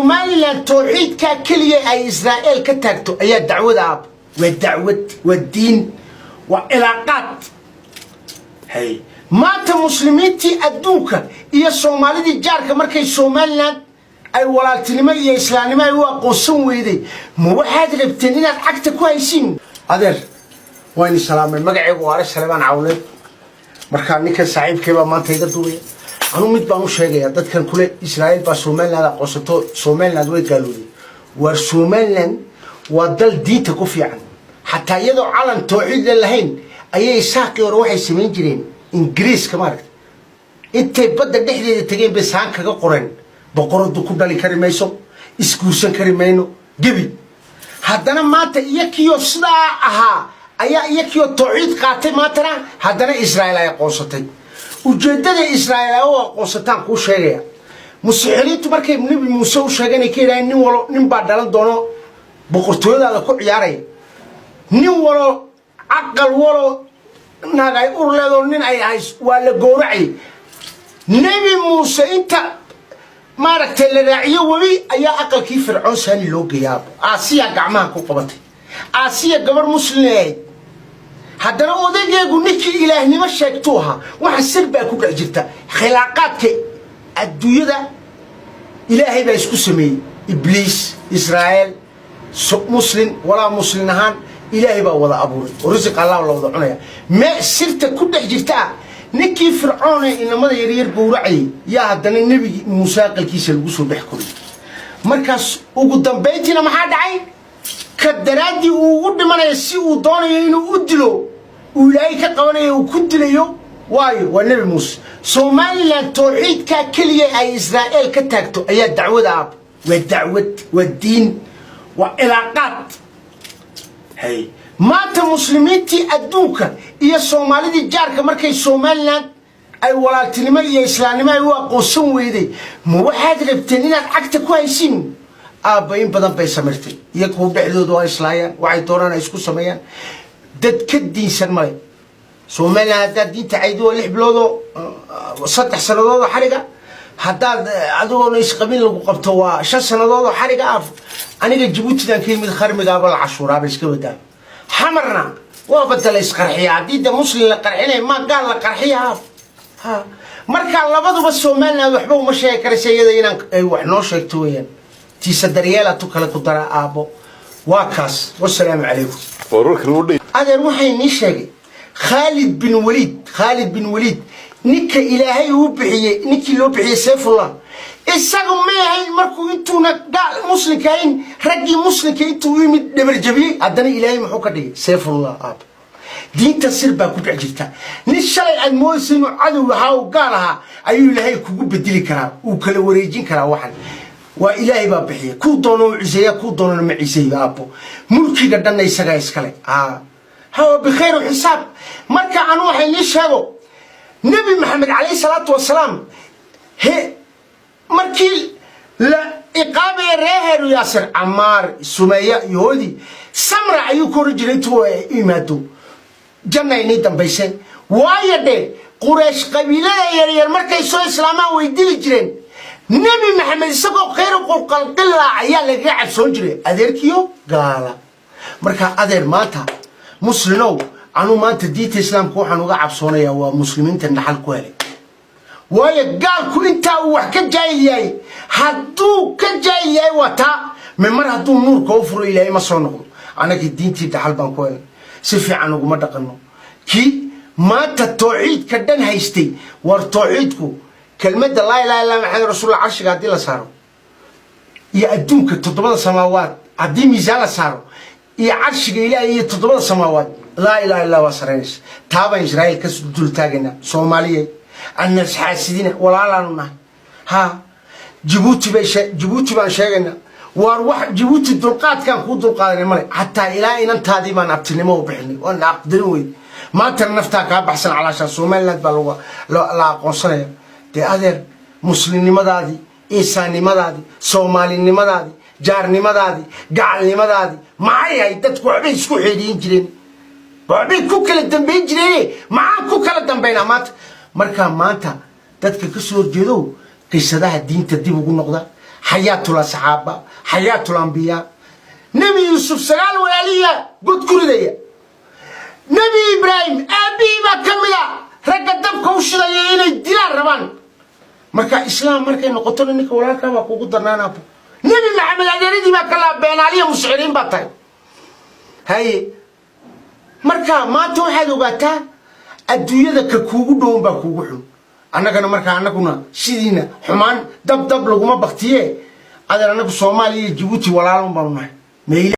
Somaliland towxiidkaa keliya ay Israa'eel ka taagto ayaa dacwada aab. Waa dacwad, waa diin, waa cilaaqaad. Hay, maanta muslimiintii adduunka iyo Soomaalidii jaarka markay Somaliland ay walaaltinimo iyo islaamnimo ay u aqoonsan weyday, ma waxaad rabteen inaad cagta ku haysiin? Adeer, wayni salaamay. Magacaygu waa Ale Salebaan Cawleed. Markaa ninkan saaxiibkay baa maanta iga duubaya. Anuu mid baan u sheegayaa dadkan kule Israa'iil baa Somaliland aqoonsato, Somaliland way gaalooday. Waar, Somaliland waa dal diinta ku fiican. Xataa iyadoo calan tooxiidla lahayn ayay Isaaqii hore waxay samayn jireen Ingiriiska, maaragta, intay badda dhexdeeda tegeen bay saan kaga qoreen: "Boqoradu ku dhali kari mayso, isguursan kari mayno." Gebi haddana maanta iyakiyoo sidaa ahaa ayaa iyakiyoo tawxiid qaatay. Maantana haddana Israa'iil ay aqoonsatay. Ujeeddada Israa'iil ay u aqoonsataan kuu sheegaya. Musiixiliintu markay Nebi Muuse u sheegeen, ay ka yidhaaheen: "Nin walo, nin baa dhalan doono boqortooyadaada ku ciyaaraya, nin walo caqal walo naag ay ur leedoo nin ay ahays waa la gowracayay." Nebi Muuse inta maaragtay la raaciyo webi ayaa aqalkii Fircoon saani loo geeyaa. Aasiya gacmaha ku qabatay. Aasiya gabarh muslim ahayd, haddana odaygeegu ninkii ilaahnimo sheegtuu ahaa. Waxa sir baa ku dhex jirta. Khilaaqaadka adduunyada Ilaahay baa isku sameeyey. Ibliis, Israa'iil, muslim walaa muslin ahaan Ilaahay baa wada abuuray oo risiq Allah la wada cunaya. Me sirta ku dhex jirta ah, ninkii Fircoone inamada yaryar gowracayay yaa haddana Nebigi Muuse aqalkiisa lagu soo dhex koriyey. Markaas ugu dambayntiina maxaa dhacay? Ka daraaddii uu ugu dhimanaya si uu doonayo inuu u dilo, uu Ilaahay ka qabanayo, uu ku dilayo, waayo waa Nebi Muuse. Somaliland tawxiidkaa keliya ay Israa'iil ka taagto ayaa dacwada aab. Waa dacwad, waa diin, waa cilaaqaad. Hay, maanta muslimiintii adduunka iyo Soomaalidii jaarka markay Somaliland ay walaaltinimo iyo islaamnimo ay u aqoonsan weyday, ma waxaad rabteen inaad cagta ku haysiin? Aabba, in badan bay samirtay. Iyo kuwa dhexdooda waa islaayaan, waxay doonaan ay isku sameeyaan. Dad ka diinsan male Somaliland. Haddaad diinta caydi, waa 6 biloodoo, 3 sannadoodoo xariga. Haddaad adigoona isqabin lagu qabto, waa 5 sannadoodoo xariga ah. Aniga Jabuutidan ka yimid, kharmigaaba la cashuuraaba iska wadaa. Xamarna waa bada la isqarxiya. Haddii de muslim la qarxinaya, ma gaal la qarxiya? Ha, marka labaduba Somaliland waxba uma sheegi karaysa. Iyada inaan ay wax noo sheegto weeyaan. Tiisa daryeela tu kale ku dara. Aabbo, waa kaas. Wasalaamu calaykum. Wararkan u dhay. Adeer, waxay nii sheegay Khaalid bin Waliid. Khaalid bin Waliid, ninka Ilaahay uu bixiyey, ninkii loo bixiyey Sayfullah, isagu may ahayn markuu intuuna gaal muslimka ahayn raggii muslimka intuu u yimid dhabarjabiyey? Haddana Ilaahay muxuu ka dhigay? Sayfullah. Aab, diinta sir baa ku dhex jirta. Nin shalay aad moodaysa inuu cadow ahaa oo gaal ahaa ayuu Ilaahay kugu bedeli karaa, uu kala wareejin karaa. Waxan waa Ilaahay baa bixiya. Kuu doono u ciseeya, kuu doonana ma ciseeyo. Aabbo, mulkiga dhanna isagaa iskale. Hawa bikhayru xisaab. Marka anu waxay nii sheego, Nebi Maxamed calayhi salaatu wasalaam he markii la iqaabaya reeheeru Yaasir, Camaar, Sumeeya iyo hoodii Samra ayuu ku oran jiray intuu yimaado: "Janna inii dambayse." Waayo dhe, Quraysh qabiilada yaryar markay soo islaamaan way dili jireen. Nebi Maxamed isagoo khayru qulqalqilaa ayaa lagaga cabsoon jiray adeerkiyo gaala. Marka adeer, maanta muslinow, anuu maanta diinta islaamka waxaan uga cabsoonayaa waa muslimiinta dhaxal ku helay. Waayo gaalku intaa uu wax ka jaahil yahay, hadduu ka jaahil yahay waa taa me. Mar hadduu nuurka u furo, Ilaahay ma soo noqdo. Annagii diintii dhaxal baan ku helnay, si fiican uguma dhaqanno. Kii maanta tawxiidka dhan haystay, war tawxiidku kelmadda laa ilaha illa Maxamed rasuulullah, carshiga haddii la saaro iyo adduunka toddobada samaawaad haddii miisaan la saaro iyo carshiga Ilaahay iyo toddobada samaawaad, laa ilaha illa waa saraynaysa. Taabaan Israa'iil ka dul taagaynaa. Soomaaliya annas xaasidina, walaalaanu nahay. Ha, Jabuuti bay Jabuuti baan sheegaynaa. Waar, wax Jabuuti dulqaadkaan kuu dulqaadanay male. Xataa ilaa inantaadii baan abtinimo u bixinay, waan aqdarin wey. Maantana naftaa kaa baxsan calaashaa Somaliland baa lagu la aqoonsanaya. Dee adeer, muslimnimadaadii, insaannimadaadii, soomaalinimadaadii, jaarnimadaadii, gacalnimadaadii maxay ahayd? Dadku waxbay isku xeedhiyin jireen, waxbay ku kala dambayn jireen. Maxaan ku kala dambaynaa maanta? Markaa maanta dadka ka soo horjeedow, qisadaha diinta dib ugu noqda. Xayaatul asxaaba, xayaatul ambiyaa. Nebi Yuusuf sagaal walaaliya god ku ridaya. Nebi Ibraahim aabbihii baa ka mid a ragga dabka u shidaya inay dilaan rabaan. Marka Islaam markay noqotona, ninka walaalkaa baa kuugu darnaan, aabo. Nebi Maxamed adeeradii baa kalaa beenaaliya musciriin baa tahay. Haye, marka maanta waxaad ogaataa, adduunyada ka kuugu dhowan baa kuugu xun. Annagana markaa annaguna sidiina xumaan dab dab laguma baktiye, adeer. Annagu Soomaaliya iyo Jabuuti walaalun baanu nahay.